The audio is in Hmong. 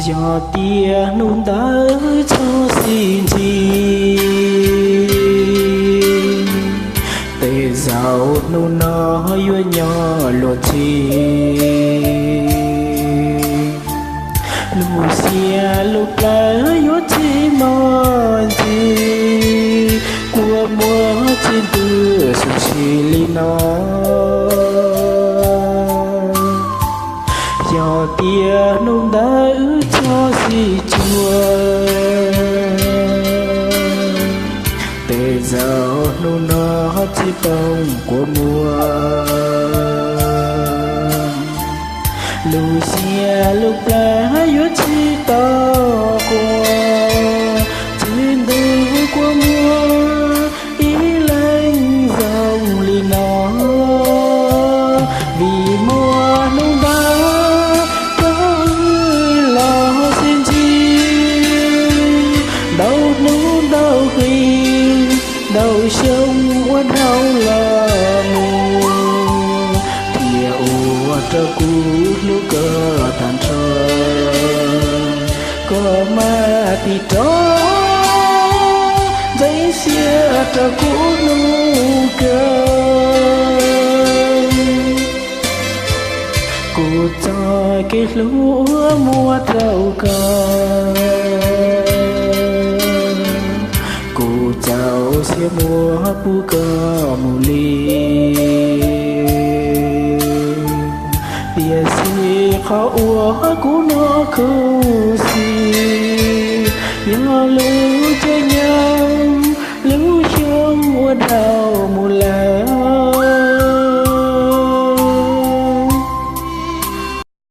Yog tias hnub ntawd txhob sib ntsib, tej zaum hnub no yuav nyob luag txhij. Lub siab lub plawv yuav tsis mog ntxiv, kua muag txij ntws xyuv xim li no. Yog tias hnub ntawd txhob sib cuag, tej zaum hnub no tsis poob kua muag. Lub siab lub plawv yuav tsis tau quaj, txij ntws kua muag ib leeg zoo li no. Vim muaj hnub ntawd rau wb los sib ntsib, ntau hnub ntau hli ntau xyoo ua dhau los mus, thiaj ua rau kuv hlub koj tag nrho. Koj mas tig rov ntxeev siab rau kuv hlub kawg. Kuv txoj kev hlub uas muaj rau koj, kuv txaus siab muab pub koj mus li. Tiam sis qhov uas kuv hnov khuv xim yog lub caij nyoog lub xyoo uas dhau mus lawm.